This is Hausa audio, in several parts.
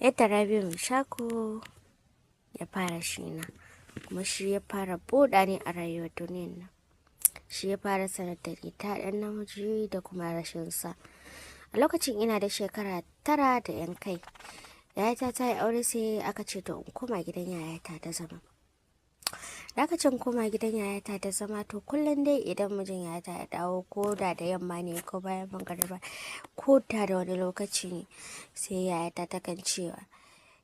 Yadda Rabi'u Maishako ya fara shina, kuma shi ya fara buɗa ni a rayuwar duniyar nan. Shi ya fara sanar da ni ta ɗan namiji da kuma rashin sa. A lokacin ina da shekara 9 da 'yan kai. Yayata ta yi aure, sai aka ce to in koma gidan yayata ta zama. Da aka ce in koma gidan yayata ta zama, to kullum dai idan mijin yayata ya dawo, ko da da yamma ne ko bayan magariba ko da da wani lokaci ne, sai yayata takan cewa,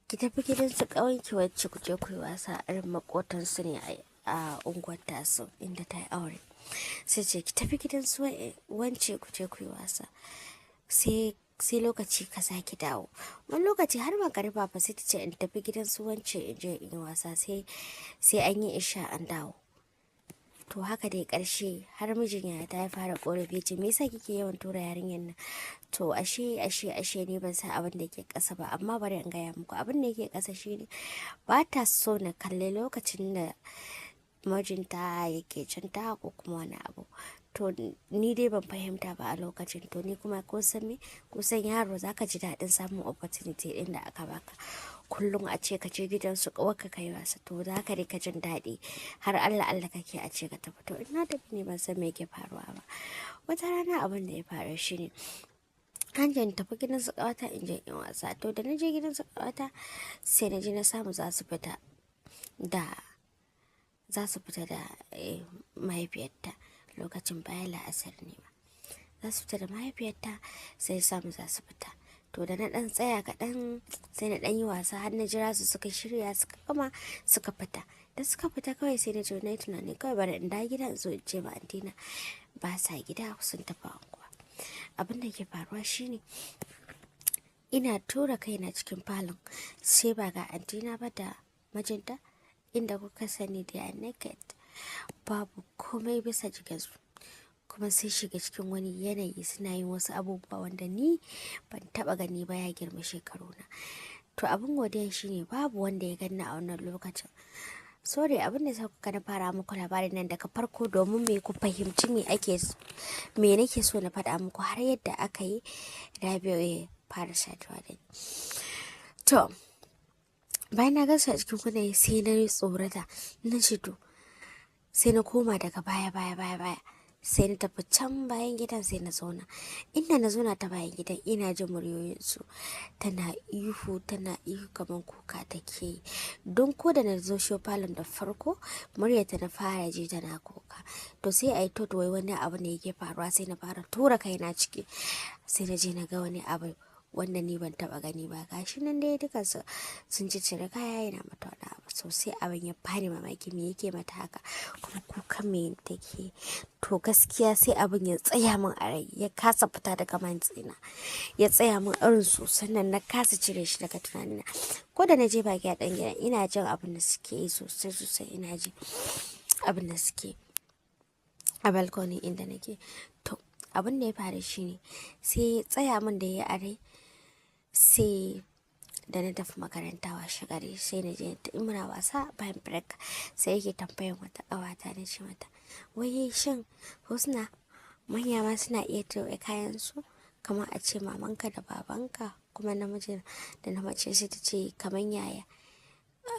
"Ki tafi gidan su ƙawanki wacce ku je ku yi wasa." Irin maƙotansu ne a unguwar tasu inda ta yi aure. Sai ce, "Ki tafi gidan su wance ku je ku yi wasa. Sai lokaci kaza ki dawo." Wani lokaci har magariba fa sai ta ce in tafi gidan su wance in je in yi wasa, sai an yi isha an dawo. To haka dai ƙarshe har mijin yayata ya fara ƙorafi, ya ce, "Me yasa kike yawan tura yarinyar nan?" To ashe, ashe, ashe ni ban san abin da yake ƙasa ba, amma bari in gaya muku abin da yake ƙasa shine ba ta so na kalle lokacin da mijinta yake cin ta ko kuma wani abu. To ni dai ban fahimta ba a lokacin. To ni kuma kun san me? Kun san yaro za ka ji daɗin samun opportunity ɗin da aka baka. Kullum a ce ka je gidan su ƙawarka ka yi wasa, to za ka riƙa jin daɗi har Allah Allah kake a ce ka tafi. To ina tafi ne ban san me yake faruwa ba. Wata rana abin da ya faru shine an ce in tafi gidan su ƙawata in je in wasa. To da na je gidan su ƙawata, sai na je na samu za su fita da mahaifiyarta, lokacin bayan la'asar ne ma. Za su fita da mahaifiyarta, sai samu za su fita. To da na ɗan tsaya kaɗan, sai na ɗan yi wasa har na jira su suka shirya suka gama suka fita. Da suka fita kawai sai na je na yi tunani kawai bari in dawo gida in zo in ce ma antina ba sa gida, sun tafi unguwa. Abin da ke faruwa shine ina tura kaina cikin falon, sai ba ga antina ba da mijinta, inda kuka sani they are naked, babu komai bisa jikinsu, kuma sai shiga cikin wani yanayi suna yin wasu abubuwa wanda ni ban taɓa gani ba ya girma shekaruna. To abin godiya shine babu wanda ya ganni a wannan lokacin. Sorry, abin da yasa kuka na fara muku labarin nan daga farko domin me ku fahimci me nake so na faɗa muku har yadda aka yi Rabi'u ya fara saduwa da ni. To bayan na gansu a cikin yanayi, sai na yi tsorata, na ce to sai na koma daga baya baya baya baya, sai na tafi can bayan gidan, sai na zauna. Inda na zauna ta bayan gidan, ina jin muryoyinsu, tana ihu, tana ihu kamar kuka take yi. Don ko da na zo shi falon da farko, muryarta na fara ji tana kuka. To sai I thought wai wani abu ne yake faruwa, sai na fara tura kaina ciki, sai na je na ga wani abu wanda ni ban taɓa gani ba. Gashi nan dai dukansu sun ciccire kaya, yana mata wani abu sosai. Abin ya bani mamaki, me yake mata haka, kuma kukan me take? To gaskiya sai abin ya tsaya min a rai, ya kasa fita daga mind ɗina, ya tsaya min irin sosai nan, na kasa cire shi daga tunanina. Ko da na je baki a ɗan gidan, ina jin abin da suke yi sosai sosai, ina ji abin da suke a balcony inda nake. To abin da ya faru shine sai ya tsaya min da ya a rai, sai da na tafi makaranta washe gari, sai na je in muna wasa bayan break, sai yake tambayan wata ƙawata, na ce mata, "Wai shin Husna, manya ma suna iya tuɓe kayan su, kamar a ce mamanka da babanka, kuma namiji da na mace?" Sai ta ce, "Kamar yaya?"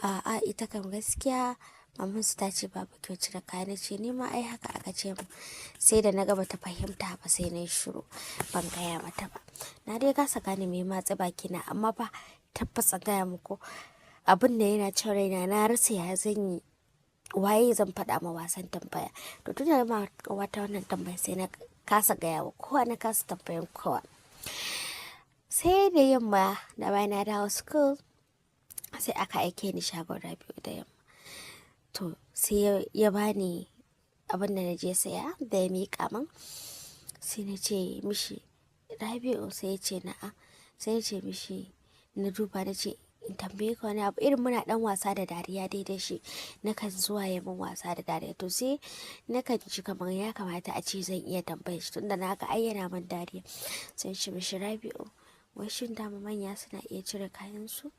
"A'a, ita kam gaskiya mamansu ta ce babu kyau cire kaya." Na ce, "Ni ma ai haka aka ce mun." Sai da na ga bata fahimta ba, sai na yi shiru, ban gaya mata ba. Na dai kasa gane me matse bakina, amma fa tabbas a gaya muku abin da yana cin raina, na rasa ya zan yi, waye zan faɗa ma wasan tambaya. To tun da ma wata wannan tambaya, sai na kasa gaya wa kowa, na kasa tambayan kowa. Sai da yamma da bayan na dawo school, sai aka aike ni shagon Rabi'u da yamma. To sai ya bani abin da na je saya, da ya miƙa min, sai na ce mishi, "Rabi'u?" Sai ya ce, "Na'a." Sai na ce mishi, na duba na ce, "In tambaye ka wani abu?" Irin muna ɗan wasa da dariya dai da shi, nakan zuwa ya min wasa da dariya. To sai nakan ji kamar ya kamata a ce zan iya tambayar shi, tunda na ga ai yana min dariya. Sai in ce mishi, "Rabi'u, wai shin dama manya suna iya cire kayansu?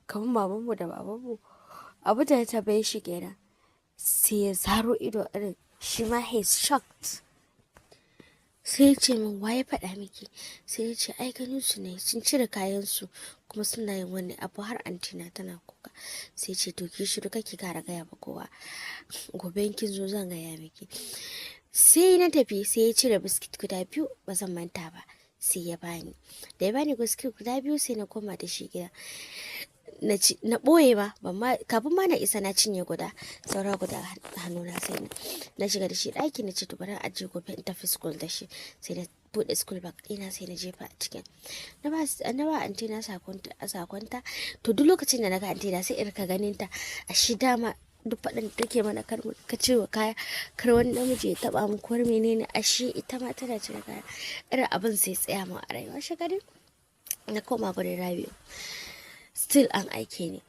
Kamar mamanmu da babanmu?" Abu da na tambaye shi kenan, sai ya zaro ido, irin shi ma he's shocked. Sai ya ce min, "Wa ya faɗa miki?" Sai ya ce, "Ai ganin su ne sun cire kayan su kuma suna yin wani abu har antina tana kuka." Sai ya ce, "To ki shiru kar ki kara gaya ma kowa. Gobe in kin zo zan gaya miki." Sai na tafi, sai ya cire biskit guda biyu, ba zan manta ba, sai ya bani. Da ya bani biskit guda biyu, sai na koma da shi gida. Na ci, na ɓoye ma, ban ma, kafin ma na isa na cinye guda, saura guda hannuna. Sai na shiga da shi ɗaki, na ce to bari in ajiye, gobe in tafi school da shi. Sai na buɗe school bag ɗina, sai na jefa a cikin. Na ba antina sakonta. To duk lokacin da naga antina, sai in rika ganin ta. Ashe dama duk faɗin da take mana kar ka cire kaya, kar wani namiji ya taɓa mu ko menene, ashe ita ma tana cire kaya. Irin abin sai tsaya mun a rai. Washe gari na koma gurin Rabi'u. Still an aike ni.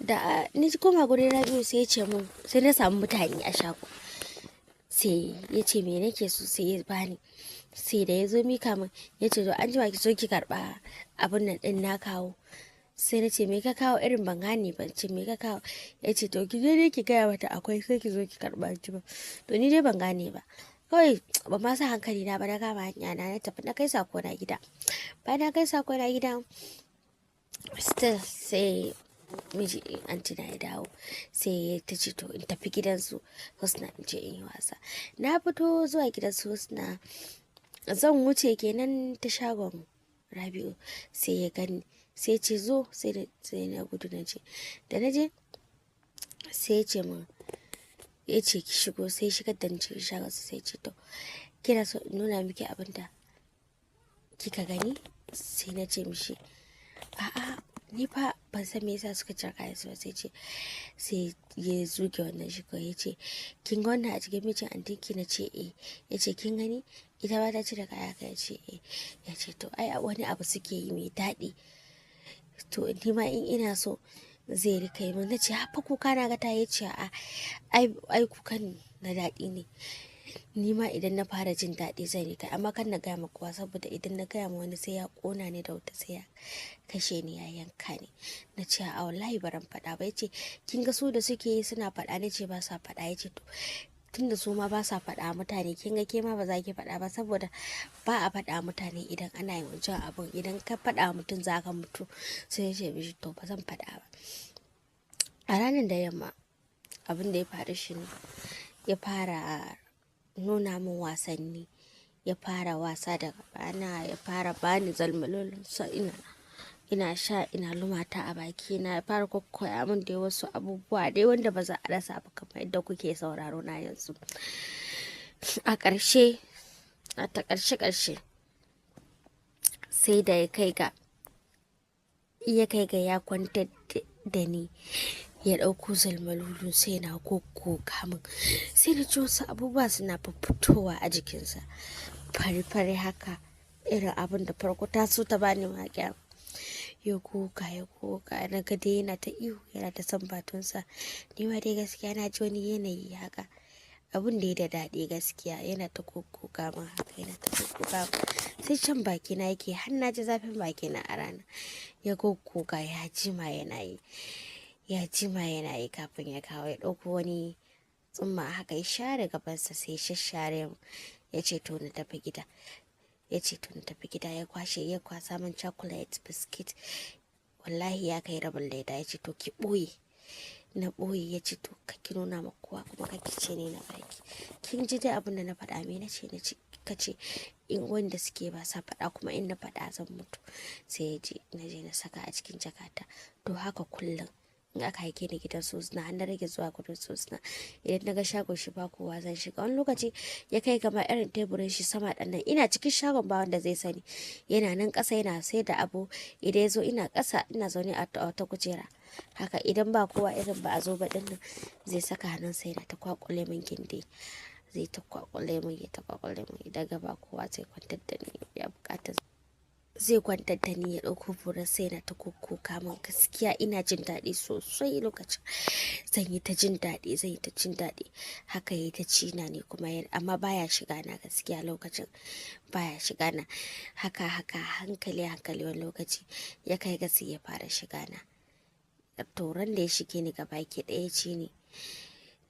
Da ni koma gurin Rabi'u, sai ya ce mun, sai na samu mutane a shago. Sai ya ce me nake so, sai ya bani. Sai da ya zo mika min, ya ce, "To anjima ki zo ki karɓa abun nan ɗin na kawo." Sai na ce, "Me ka kawo?" Irin ban gane ba, ce, "Me ka kawo?" Ya ce, "To ki je dai ki gaya mata akwai, sai ki zo ki karɓa anjima." To ni dai ban gane ba. Kawai ban ma sa hankali na ba, na kama hanya na, na tafi na kai sako na gida. Bayan na kai sako na gida, still sai miji antina ya dawo, sai ta ce to in tafi gidansu Husna in je in yi wasa. Na fito zuwa gidansu Husna, zan wuce kenan ta shagon Rabi'u, sai ya gani, sai ce, "Zo." Sai na gudu na je. Da na je, sai ya ce min, ya ce, "Ki shigo." Sai shigar da ni cikin shagon, sai ce, "To kina so in nuna miki abin da kika gani?" Sai na ce mishi, "A'a, ni fa ban san me yasa suka cire kayan su ba." Sai ce, sai ya zuge wannan shi kawai, ya ce, "Kin ga wannan a cikin mijin antinki?" Na ce, "Eh." Ya ce, "Kin gani ita ba ta cire kaya ka?" Ya ce, "Eh." Ya ce, "To ai wani abu suke yi mai daɗi, to ni ma in ina so zai rika yi min." Na ce, "Fa kuka na ga ta." Ya ce, "A'a, ai kukan na daɗi ne, ni ma idan na fara jin daɗi zan rika, amma kan na gaya ma kowa, saboda idan na gaya ma wani sai ya ƙona ni da wuta, sai ya kashe ni, ya yanka ni." Na ce, "A wallahi baran faɗa ba." Ya ce, "Kin ga su da suke yi suna faɗa?" Na ce, "Ba sa faɗa." Ya ce, "To tunda su ma ba sa faɗa mutane, kin ga ke ma ba za ki faɗa ba, saboda ba a faɗa mutane idan ana yin wancan abun. Idan ka faɗa mutum za ka mutu." Sai ya ce mishi, "To ba zan faɗa ba." A ranar da yamma, abin da ya faru shi ne ya fara nuna min wasanni, ya fara wasa da gabana, ya fara bani zalmalolin ina sha, ina lumata a bakina, ya fara kokkoya min dai wasu abubuwa dai wanda ba za a rasa ba, kamar yadda kuke sauraro na yanzu. A ƙarshe, a ta ƙarshe ƙarshe, sai da ya kai ga ya kwantar da ni, ya ɗauko zalmalulu, sai yana kokkoka min, sai na ji wasu abubuwa suna fiffitowa a jikinsa, fari-fari haka, irin abin da farko ta so ta bani maƙya. Ya kuka, ya kuka, na ga dai yana ta ihu, yana ta sambatunsa. Ni ma dai gaskiya na ji wani yanayi haka, abun da ya da daɗi gaskiya. Yana ta kokkoka min haka, yana ta kokkoka min, sai can bakina yake, har na ji zafin bakina a rana. Ya kokkoka, ya jima yana yi, ya jima yana yi kafin ya kawo, ya ɗauko wani tsumma haka, ya share gabansa, sai ya shashshare mu. Ya ce to na tafi gida. Ya ce to na tafi gida. Ya kwashe, ya kwasa min chocolate, biscuit, wallahi ya kai rabin leda. Ya ce, "To ki ɓoye." Na ɓoye. Ya ce, "To ki nuna ma kowa, kuma ki ce ni na baki. Kin ji dai abin da na faɗa?" Me na ce? Na ce ka ce in wanda suke ba sa faɗa, kuma in na faɗa zan mutu. Sai ya je, na je na saka a cikin jakata. To haka kullum in aka aike ni gidan su na, har na rage zuwa gurin su na, idan na ga shagon shi ba kowa zan shiga. Wani lokaci ya kai gama irin teburin shi sama ɗan nan, ina cikin shagon ba wanda zai sani yana nan ƙasa yana sai da abu. Idan ya zo, ina ƙasa, ina zaune a wata kujera haka, idan ba kowa, irin ba a zo ba ɗin nan, zai saka hannunsa yana ta kwakule min gindi, zai ta kwakule min, ya ta kwakule min. Idan ga ba kowa, zai kwantar da ni, ya buƙata zai kwantar da ni, ya ɗauko furar, sai yana ta kokkoka min. Gaskiya ina jin daɗi sosai lokacin, zan yi ta jin daɗi, zan yi ta jin daɗi. Haka yayi ta cina ne kuma, amma baya shiga na gaskiya lokacin, baya shiga na. Haka haka, hankali hankali, wani lokaci ya kai ga sai ya fara shiga na. To ran da ya shige ni gabaki ɗaya ci ni.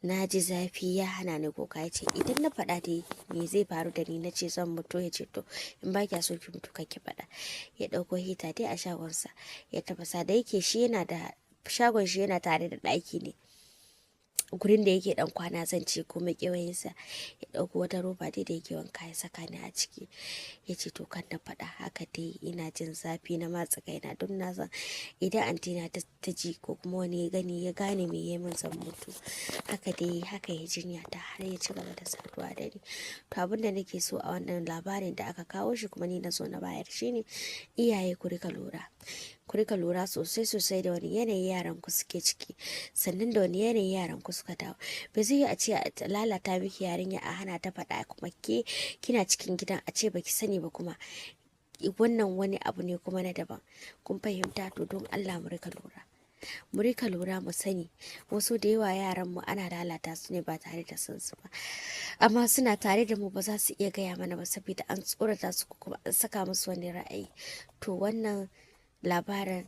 Na ji zafi ya hana ni kuka. Ya ce idan na faɗa dai me zai faru da ni? Na ce zan mutu. Ya ce to, in ba kya so ki mutu, kar ki faɗa. Ya ɗauko hita dai a shagonsa ya tafasa. Da yake shi yana da shagon shi yana tare da ɗaki ne, gurin da yake dan kwana zan ce, ko makewayinsa. Ya ɗauko wata roba dai da yake wanka ya saka ni a ciki. Ya ce to, kan na faɗa. Haka dai ina jin zafi na matsa kaina, don na san idan antina ta ji ko kuma wani ya gani ya gane me ya min, zan mutu. Haka dai haka ya jinya ta har ya ci gaba da saduwa da ni. To, abin da nake so a wannan labarin da aka kawo shi kuma ni na so na bayar shine, iyaye, ku rika lura, ku rika lura sosai sosai da wani yanayi yaran ku suke ciki, sannan da wani yanayi yaran ku suka dawo. Ba zai yi a ce a lalata miki yarinya, a hana ta faɗa, kuma ke kina cikin gidan a ce baki sani ba. Kuma wannan wani abu ne kuma na daban. Kun fahimta? To, don Allah mu rika lura, mu rika lura, mu sani wasu da yawa yaran mu ana lalata su ne ba tare da san su ba, amma suna tare da mu, ba za su iya gaya mana ba saboda an tsorata su ko kuma an saka musu wani ra'ayi. To, wannan labarin